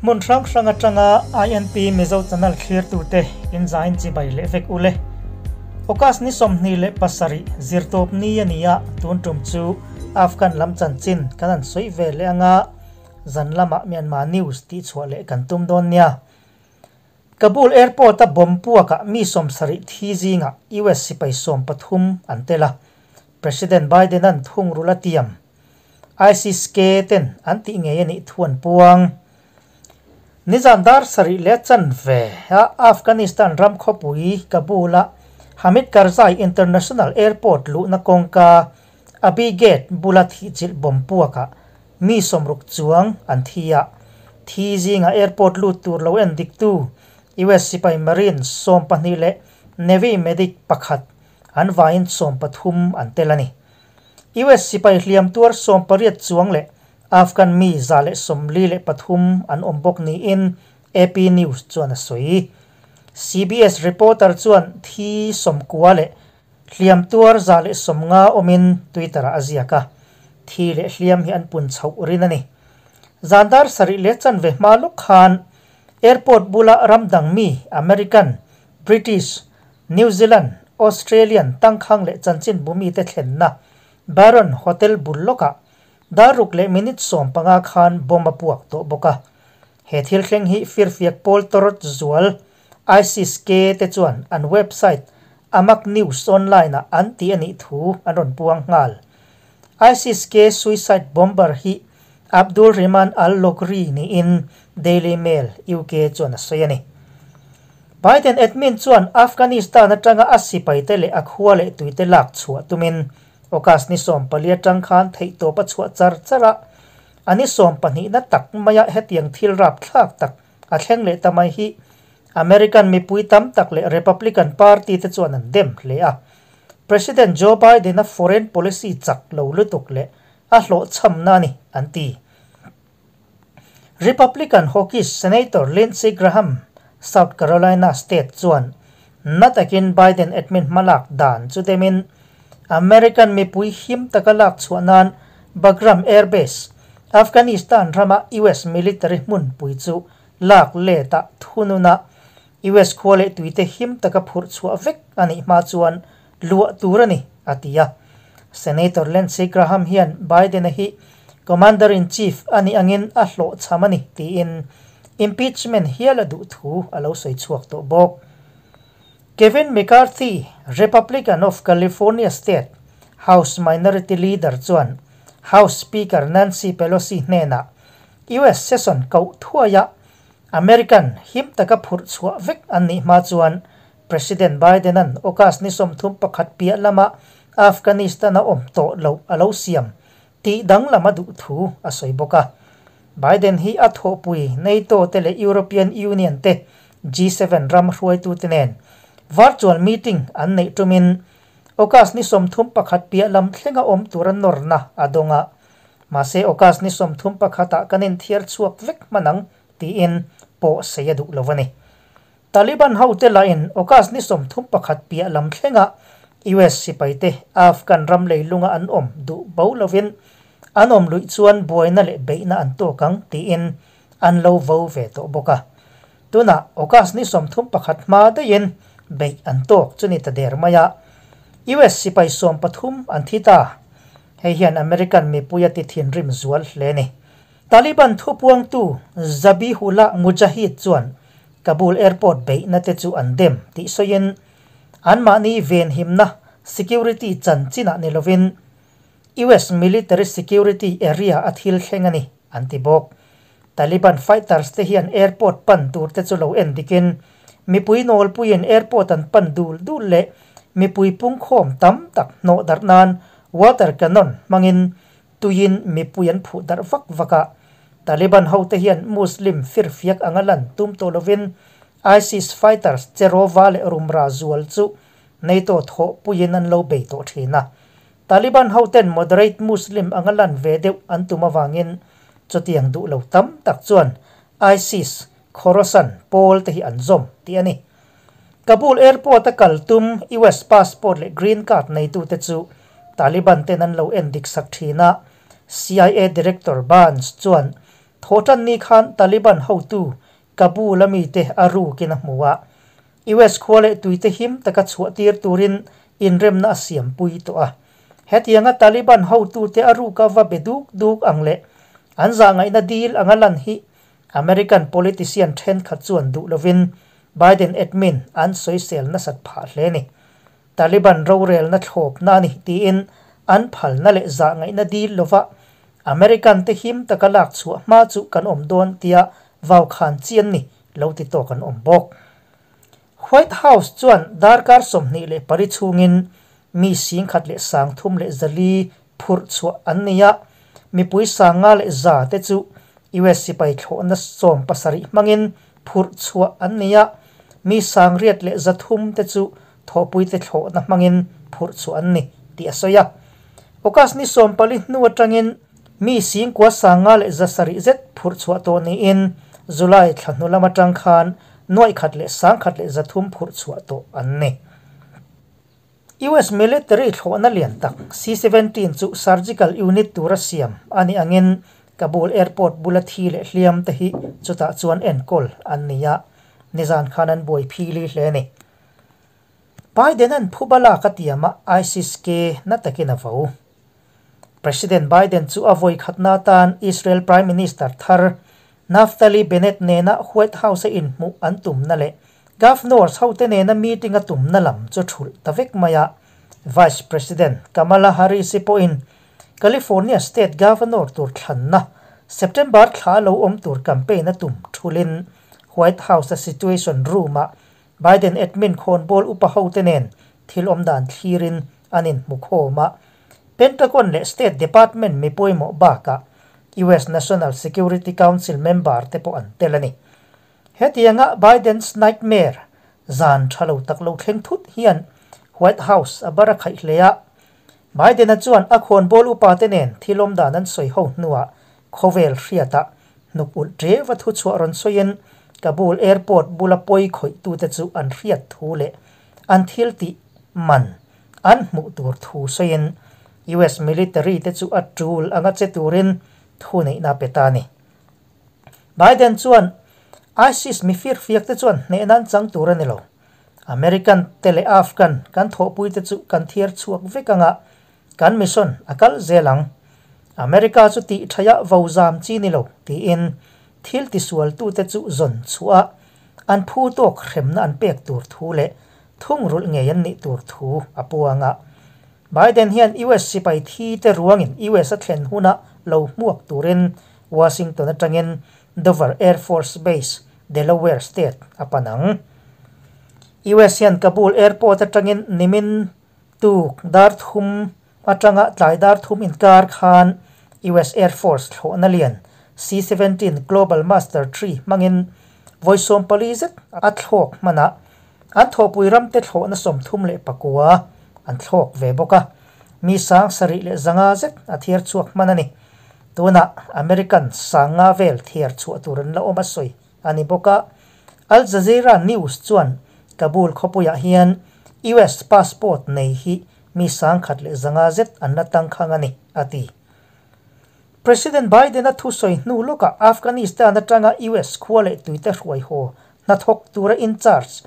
Hmun hrang hrang atanga INP Mizo channel thlirtute in zain chibai leh vek ule. August ni 27 zirtawp ni a ni a, tun tum chu Afghan lam chanchin kan han sawi ve leh anga zan lamah Myanmar news tih chhuah leh kan tum dawn nia. Kabul airport a bomb puakah mi 70 thi zingah US sipai 13 an tel a. President Biden an thungrul a tiam. ISIS-K ten an tih ngei a nih thu an puang. Nizan dar 7:15 a Afghanistan ram khawpui Kabul a Hamid Karzai International Airport luhna kawngka Abi Gate bula thihchilh bomb puakah mi 60 chuang an thi a. Thi zinga airport lut tur lo en diktu US sipai Marine 12 leh Navy medic pakhat an vaiin 13 an tel a ni. US sipai hliam tuar 18 chuang leh Afghan mi 143 an awm bawk niin AP News chuan a sawi. CBS reporter chuan thi 90 leh hliam tuar 150 awmin Twitter ah a ziak a. Thi leh hliam hi an pun chhoh rin a ni. Zan dar 7:15 hma lawk khan airport bula ramdang mi American, British, New Zealand, Australian tangkhang leh chanchin bumi te thlenna Baron Hotel bul lawkah dar 6:15 khan bomb a puak tawh bawk a. He thil thleng hi firfiak pawl tawrh zual ISIS-K te chuan an website Amaq News Online ah an ti a nih thu an rawn puang nghal. ISIS-K suicide bomber hi Abdul Rahman al-Loghry niin Daily Mail UK chuan a sawi a ni. Biden admin chuan Afghanistan atanga a sipaite leh a khua leh tuite lak chhuah tumin August ni 14 atang khan theih tawp a chhuah char char a. Ani 22 na tak maia hetiang thil rap thlak tak a thleng leh tamai hi American mipui tam tak leh Republican Party te chuan an dem hle a. President Joe Biden a foreign policy chak lo lutuk leh a hlawh cham na ni an ti. Republican hawkish Senator Lindsey Graham, South Carolina State chuan natakin Biden admin hmalak dan chu demin American mipui him taka lak chhuah nan Bagram Air Base, Afghanistan rama US military hmun pui chu lak leta thununa US khua leh tuite him taka phurh chhuah vek ani hma chuan luah tur ani atia. Senator Lindsey Graham hian Biden a hi Commander in Chief ani angin a hlawh cham ani tiin impeachment hial a duh thu a lo sawi chhuak tawh bawk. Kevin McCarthy, Republican of California State, House Minority Leader chuan House Speaker Nancy Pelosi hnena US session kau thuaya American him taka phurh chhuah vek an nih hma chuan President Biden an August ni 31 piah lama Afghanistan a awm tawh lo a lo siam ti dang lama duh thu a sawi bawk a. Biden hi a thawhpui NATO te leh European Union te G7 ram hruaitu te nen virtual meeting an neih tumin August ni 31 piah lam thlenga awm tur an nawrna a dawnga. Mahse August ni 31 ah kanin thiar chhuak vek manang tiin pawh sei a duh lo ani. Taliban ho te la in August ni 31 piah lam thlenga US sipaite Afghan ram leilunga an awm duh bo lovin an awm lui chuan buaina leh beihna an tawkang tiin an lo vo ve tawh bawk a. Tuna August ni 31 hma daihin beih an tawk chuni ta der maia. US sipai 13 an thi ta. Hei hian American mipuia ti thin rim zual hle ni. Taliban thupuang tu Zabihullah Mujahid chuan Kabul airport beihna te chu an dem tih sawiin an mahni ven himna security chanchinah ni lovin US military security area a thil thleng ani an ti bawk. Taliban fighters te hian airport pan tur te chu lo en dikin mipui nawlpuiin airport an pan dul dul leh mipui pung khawm tam tak hnawh darh nan water cannon hmangin tuin mipui an phuh darh vak vak a. Taliban ho te hian Muslim firfiak anga lan tum tawh lovin ISIS fighters cherova leh rumra zual chu NATO thawh puiin an lo bei tawh thin a. Taliban ho ten moderate Muslim anga lan ve deuh an tum awangin chutiang duh lo tam tak chuan ISIS Khorasan pawl te hi an zawm ti ani. Kabul airport a kal tum US passport leh green card nei tu te chu Taliban ten an lo en dik sak thina. CIA Director Burns chuan Thawhtanni khan Taliban hotu Kabul-a mite a rukin a hmu a, US khua leh tuite him taka chhuahtir turin inremna a siampui tawh a. Hetianga Taliban hotute a ruka va be duk duk ang leh an zahngaihna dil anga lan hi American politician thenkhat chuan duh lovin Biden admin an sawisel nasat phah hle a ni. Taliban rorelna thlawpna a ni tiin an phalna leh zahngaihna dil lova American te him taka lak chhuah hma chu kan awm dawn tia vau khan chi an ni lo ti tawk an awm bawk. White House chuan darkar 24 chhungin mi 1304 phurh chhuah an nei a, mipui 5100 te chu US sipai thlawhna 17 hmangin phurh chhuah an nei a, mi 8300 te chu thawhpuite thlawhna hmangin phurh chhuah an ni tih a sawi a. August ni 14 hnu atangin mi 97,700 zet phurh chhuah tawh niin July thla hnu lam atang khan 101,300 phurh chhuah tawh an ni. US military thlawhna lian tak C-17 chu surgical unit tura siam a nih angin Kabul airport bula thi leh hliam te hi chutah chuan enkawl an ni a, nizan khan an buai phili hle a ni. Biden-a'n phuba lak a tiam a, ISIS-K na takin a vo. President Biden chu a vawi khatna atan Israel Prime Minister thar Naftali Bennett nena White House-a inhmuh an tumna leh Governors hote nena meeting a tumna lam chu thulh ta vek mai a. Vice President Kamala Harris-i pawhin California State Governor tur thlanna September thla lo awm tur campaign a tum thulin White House-a Situation Room-ah Biden admin khawnbawl upa hote nen thil awm dan thlirin an inhmu khawm a. Pentagon leh State Department mi pawimawh bakah US National Security Council member te pawh an tel a ni. Hetianga Biden's nightmare zan tha lo tak lo thleng thut hian White House a bar a khaih hle a. Biden-a chuan a khawnbawl upa te nen thil awm dan an sawi ho hnuah khawvel hriatah hnuk ulh ṭeva thuchhuah rawn sawiin Kabul airport bula pawi khawihtute chu an hriat thu leh an thil tih man an hmuh tur thu sawiin US military te chu a tul anga che turin thuneihna a pe ta a ni. Biden chuan ISIS mi firfiak te chuan hnehna an chang tur a ni lo. American te leh Afghan kan thawhpui te chu kan thiar chhuak vek anga kan mission a kal zel ang. America chu tih thaia vo zam chi ni lo tiin thil tisualtute chu zawn chhuah a, an phu tawk hremna an pek tur thu leh thungrulh ngei an nih tur thu a puang a. Biden hian US sipai thi te ruangin US a thlen huna lo hmuak turin Washington atangin Dover Air Force Base, Delaware State a pan ang. US hian Kabul Airport atangin nimin tuk dar thum atanga tlai dar thum inkar khan US Air Force thlawhna lian C-17 Global Master Three hmangin vawi 40 zet a thlawk hman a, an thawhpui ramte thlawhna 39 an thlawk ve bawk a, mi 7500 zet a thiar chhuak hman a ni. Tunah American 5000 vel thiar chhuah tur an la awm a sawi a ni bawk a. Al Jazeera News chuan Kabul khawpuiah hian US passport nei hi mi 1100 zet an la tangkhang a ni, a ti. President Biden-a thusawi hnu lawkah Afghanistan atanga US khua leh tuite hruai haw hnathawk tura in charge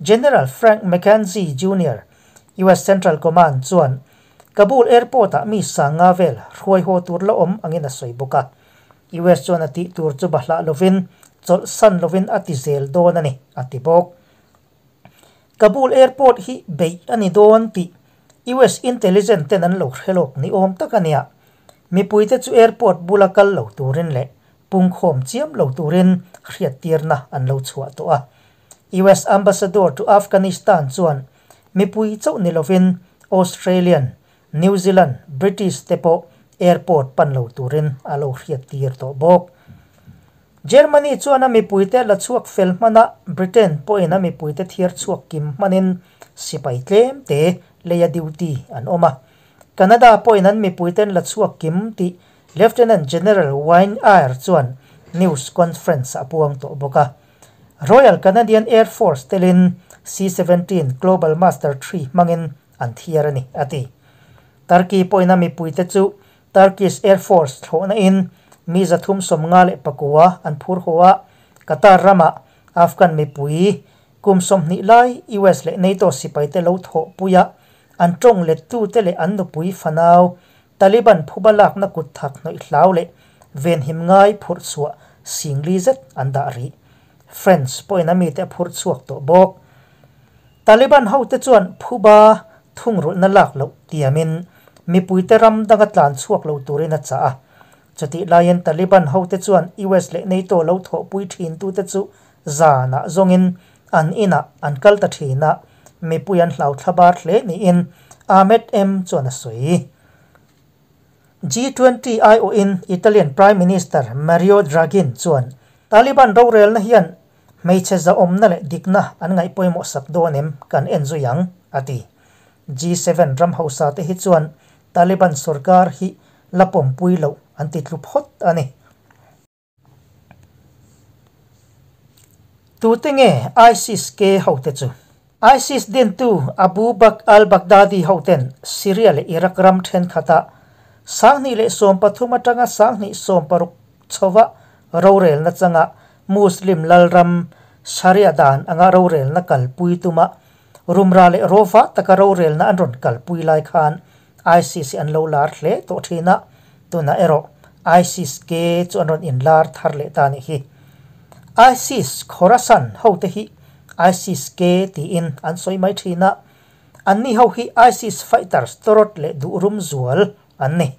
General Frank McKenzie Junior, US Central Command chuan Kabul Airport-ah mi 5000 vel hruai haw tur la awm angin a sawi bawk a. US chuan a tih tur chu bahlah lovin chawlhsan lovin a ti zel dawn a ni, a ti bawk. Kabul Airport hi beih a ni dawn tih US intelligence ten an lo hre lawk ni awm tak a nia. Mipuite chu airport bula kal lo turin leh pungkhawm chiam lo turin hriattirna an lo chhuah tawh a. US Ambassador to Afghanistan chuan mipui chauh ni lovin Australian, New Zealand, British te pawh airport pan lo turin a lo hriattir tawh bawk. Germany chuan a mipuite la chhuak fel hman a, Britain pawhin a mipuite thiar chhuak kim hmanin sipai tlem te leia duty an awm a. Canada pawhin an mipuiten la chhuak kim tih Lieutenant General Wayne Eyre chuan news conference a puang tawh bawk a. Royal Canadian Air Force telin C-17 Global Master Three hmangin an thiar a ni, a ti. Turkey pawhin a mipuite chu Turkish Air Force thlawhna in mi 359 an phur haw a, Qatar rama Afghan mipui kum 20 lai US leh NATO sipaite lo thawhpuia an tawng lettute leh an nupui fanau Taliban phuba lakna kut thak hnawih hlau leh venhim ngai phurh chhuah 40,000 zet an dah rih. French pawhin a mite a phurh chhuak tawh bawk. Taliban hote chuan phuba thungrulhna lak loh tiamin mipuite ram danga tlan chhuak lo turin a chah a. Chutih laiin Taliban hote chuan US leh NATO lo thawhpui thintute chu zanah zawngin an inah an kal ta thin a, mipui an hlau thlabar hle niin Ahmed M chuan a sawi. G20 aiawhin Italian Prime Minister Mario Draghi chuan Taliban rorelna hian hmeichhe zahawmna leh dikna an ngaih pawimawh sak dawn em kan en zui ang, a ti. G7 ram hausa te hi chuan Taliban sorkar hi la pawmpui loh an ti tlu phawt a ni. Tute nge ISIS ke hote chu? ISIS dintu Abu Bakr al-Baghdadi hoten Syria leh Iraq ram thenkhata 2013 atanga 2016 chhowa rorelna changa Muslim lalram Sharia dan anga rorelna kalpui tuma rumra leh rawva taka rorelna an rawn kalpui lai khan ISIS an lo lar hle tawh thina tuna erawh ISIS ke chu an rawn inlar thar leh ta ni hi. ISIS Khorasan hote hi ISIS ke tiin an sawi mai thina anni ho hi ISIS fighters torot leh duhrum zual an ni.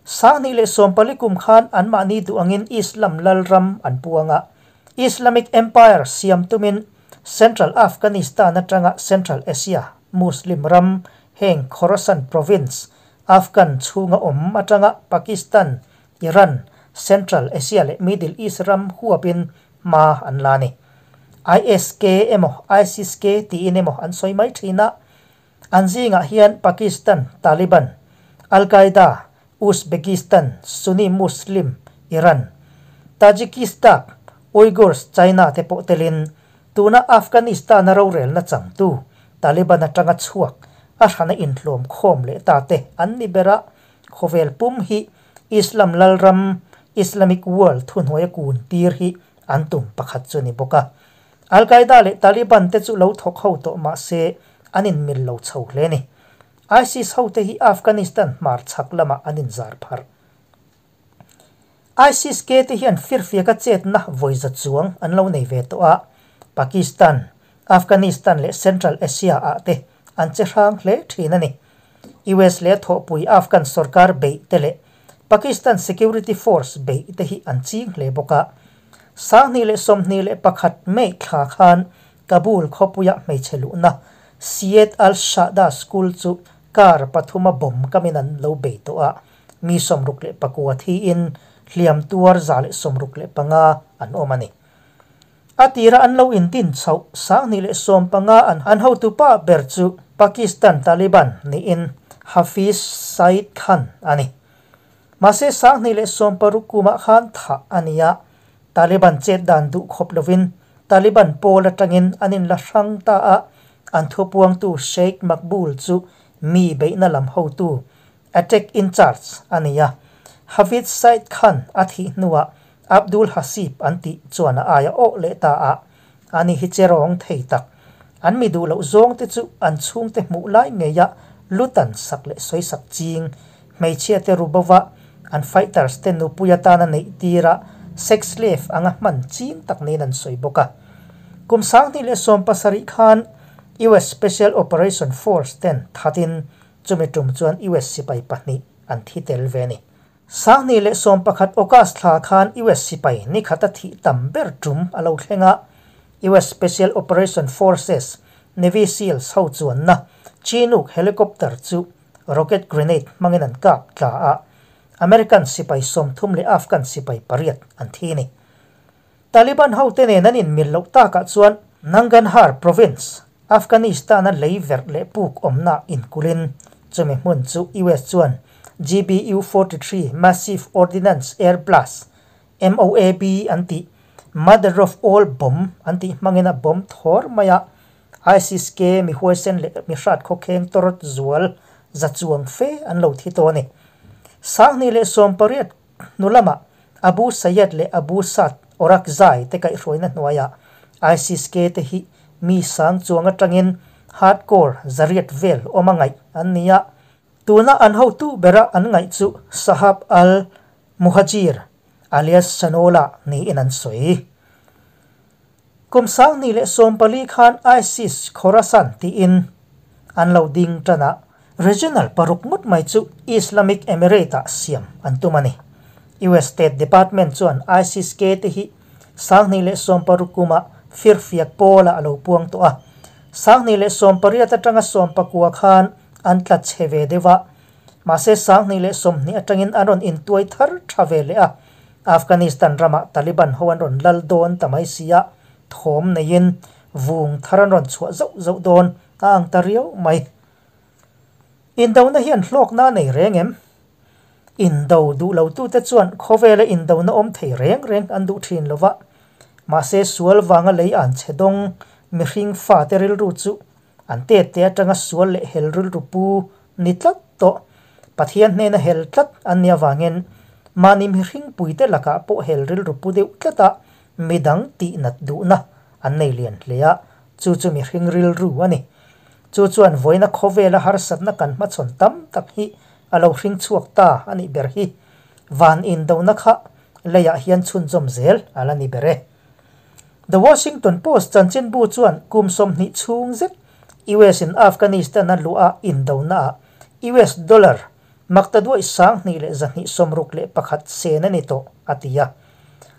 2014 kum khan an mahni duh angin Islam lalram an puanga Islamic Empire siam tumin Central Afghanistan atanga Central Asia Muslim ram heng Khorasan province Afghan chhunga awm atanga Pakistan, Iran, Central Asia leh Middle East ram huapin ma an la ni. ISK emaw ISIS K tiin emaw an sawi mai thina an zingah hian Pakistan Taliban, Al-Qaeda, Uzbekistan, Sunni Muslim, Iran, Tajikistan, Uyghurs, China te pawh telin tuna Afghanistan a rorelna changtu Taliban atanga chhuak a hrana inhlawm khawm leh ta te an ni bera khawvel pum hi Islam lalram Islamic World thuhnuai a kun tir hi an tum pakhat chu ni bawk a. Al-Qaeda leh Taliban te chu lo thawk ho tawh mah se an inmil lo chho hle ni. ISIS hote hi Afghanistan hmar chhak lama an inzar phar. ISIS ke te hian firfiaka chetna vawiza chuang an lo nei ve tawh a. Pakistan, Afghanistan leh Central Asia ah te an che hrang hle thin a ni. US leh thawhpui Afghan sarkar beih te leh Pakistan Security Force beih te hi an ching hle bawk a. 2021 May thla khan Kabul khawpuia hmeichhe luhna Syed al-Shahda School chu car pathuma bomb kamin an lo bei tawh a. Mi 69 thiin hliam tuar 165 an awm a ni. A tira an lo intin chhoh 2015 an hotupa ber chu Pakistan Taliban niin Hafiz Saeed Khan a ni. Mahse 2016 kumah khan tha a ni a. Taliban chet dan duh khawp lovin Taliban pawl atangin an in la hrang ta a. An thupuangtu Sheikh Maqbool chu mi beihna lam hotu attack in charge a ni a. Hafiz Saeed Khan a thih hnuah Abdul Hasib an tih chuan a aia awh leh ta a. Ani hi cherawng thei tak. An mi duh loh zawng te chu an chhungte hmuh lai ngeia lutan sak leh sawi sak ching hmeichhia te rubawa an fighters te nupui atana neih tira sex slave anga hman ching tak niin an sawi bawk a. Kum 2017 khan US Special Operation Force ten thatin chumi tum chuan US sipai pahnih an thi tel ve ni. 2011 August thla khan US sipai ni khata thi tam ber tum a lo thlenga US Special Operation Forces Navy SEALs ho chuan na Chinook helicopter chu rocket grenade hmangin an kap tla a. American sipai 30 leh Afghan sipai 8 an thi ni. Taliban ho te nen an inmil loh takah chuan Nangarhar province Afghanistan a lei verh leh puk awmna inkulin chumi hmun chu US chuan GBU-43 Massive Ordnance Air Blast MOAB an tih Mother of All Bomb an tih hmangin a bomb thawr mai a. ISIS ke mi huaisen leh mi hrat khawkheng torot zual za chuang fe an lo thi tawh a ni. 2018 hnu lama Abu Sayed leh Abu Saad Orakzai te kaihhruaina hnuaiah ISIS-K te hi mi sang chuang atangin hardcore 800 vel awm a ngaih an ni a. Tuna an hotu bera an ngaih chu Sahab al Muhajir alias Sanola niin an sawi. Kum 2014 khan ISIS Khorasan tiin an lo ding tan a, regional paruk ngawt mai chu Islamic Emirate-ah siam an tum a ni. US State Department chuan ISIS-K te hi 2016 kuma firfiak pawlah a lo puang tawh a. 2018 atanga 19 khan an tla chhe ve deuh a, mahse 2020 atangin an rawn intuai thar tha ve leh a. Afghanistan ramah Taliban ho an rawn lal dawn ta mai si a, thawm neiin vung thar an rawn chhuah zauh zauh dawn a ang ta riau mai. Indona hian hlawkna a nei reng em? Indo duh lotute chuan khawvela indona awm thei reng reng an duh thin lo va, mahse sual vanga lei an chhe dawng mihring fate rilru chu an tete atanga sual leh hel rilru pu ni tlat tawh. Pathian hnena hel tlat an nih avangin mahni mihring puite lakah pawh hel rilru pu deuh tlata midang tihnat duhna an nei lian hle a, chu chu mihring rilru a ni. Chu chuan vawiina khawvela harsatna kan hmachhawn tam tak hi a lo hring chhuak ta a nih ber hi. Van indona kha leiah hian chhunzawm zel a la ni ber e. The Washington Post chanchinbu chuan kum 20 chhung zet US in Afghanistan a luh a indonaah US dollar maktaduai 2,261 sen a ni tawh a ti a.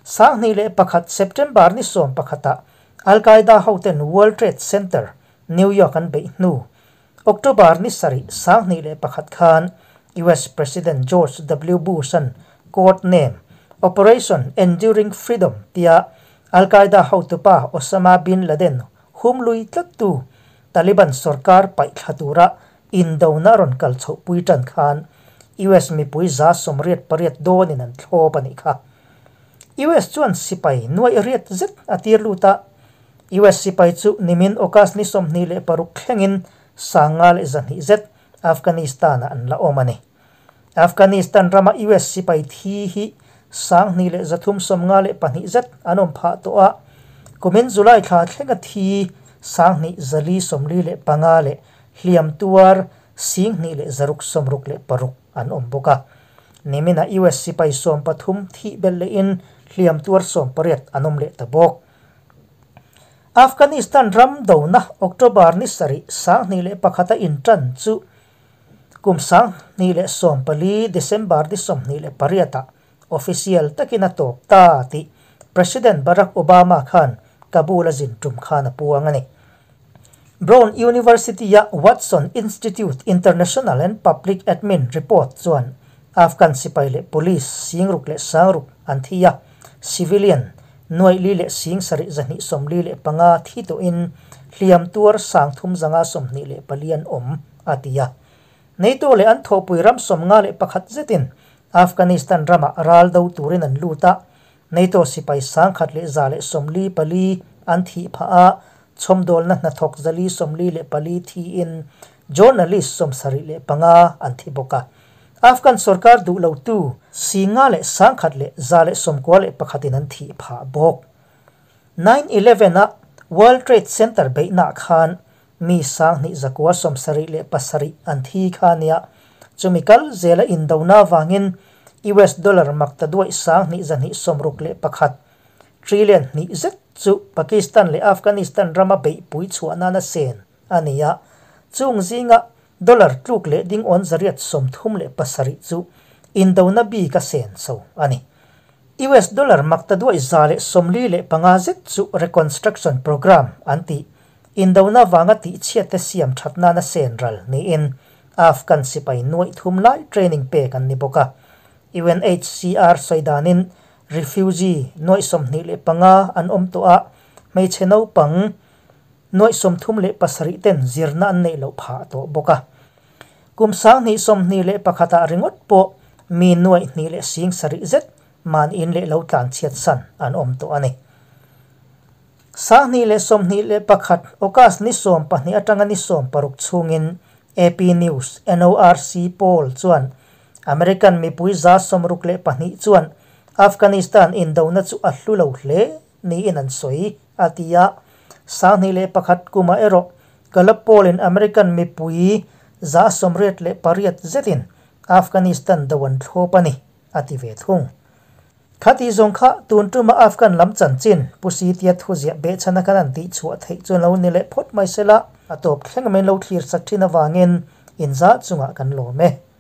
2001 September ni 11ah Al-Qaeda hoten World Trade Center, New York an beih hnu October ni 7 2001 khan US President George W. Bush-an code name Operation Enduring Freedom tia Al-Qaeda hotupa Osama bin Laden humlui tlattu Taliban sarkar paih thla tura indona rawn kal chhoh pui tan khan US mipui 88% dawnin an thlawp a nih kha. US chuan sipai nuai riat zet a tir lut a, US sipai chu nimin August ni 26 thlengin 5,200 zet Afghanistan-ah an la awm a ni. Afghanistan rama US sipai thi hi 2,352 zet an awm phah tawh a, kumin July thla thlenga thi 2,445 leh hliam tuar 2,666 an awm bawk a. Niminah US sipai 13 thih belh lehin hliam tuar 18 an awm leh ta bawk. Afghanistan ram dona October ni 7 2001 a intan chu kum 2014 December ni 28ah official takin a tawp ta tih President Barack Obama khan Kabul a zin tum khan a puang a ni. Brown University-a Watson Institute International and Public Admin report chuan Afghan sipai leh police 6,000 leh 600 an thi a, civilian 4,007,245 thi tawhin hliam tuar 3,524 an awm a ti a. NATO leh an thawhpui ram 51 zetin Afghanistan ramah ral do turin an lut a, NATO sipai 1,154 an thih phah a, chhawmdawlna hnathawk 444 thiin journalist 75 an thi bawk a. Afghan sarkar duh lotu 5,000 leh 1,000 leh 191 in an thih phah bawk. 9/11 a World Trade Center beihna khan mi 2,977 an thi kha nia, chumi kal zela indona wangin US dollar maktaduai 2,261 trillion hnih zet chu Pakistan leh Afghanistan rama beih pui chhuahna na sen a ni a, chung zinga dollar tluk leh ding awn 837 chu indona bi ka sen so a ni. US dollar maktaduai 145 zet chu reconstruction program an ti indona wanga ti chhiat te siam thatna na sen ral niin Afghan sipai nuai thum lai training pek an ni bawk a. UNHCR soidanin refugee nuai 25 an awm tawh a, hmeichhe naupang nuai 37 ten zirna an neih loh phah tawh bawk a. Kum 2021 ah ringawt pawh mi nuai hnih leh 7,000 zet man in leh lo tlan chhiat san an awm tawh a ni. 2021 August ni 12 atanga ni 16 chhungin AP News NORC poll chuan American mipui 62% chuan Afghanistan indona chu a hlu lo hle niin an sawi, a ti a. 2001 kumah erawh Gallup Poll-in American mipui 88% zetin Afghanistan do an thlawp a ni, a ti ve thung. Khati zawng kha tun tuma Afghan lam chanchin Pu Sitia thuziah behchhana khan an tihchhuah theih chuan lo ni leh phawt mai sela, a tawp thleng mai lo thlir sak thin avangin inzah chungah kan lawm e.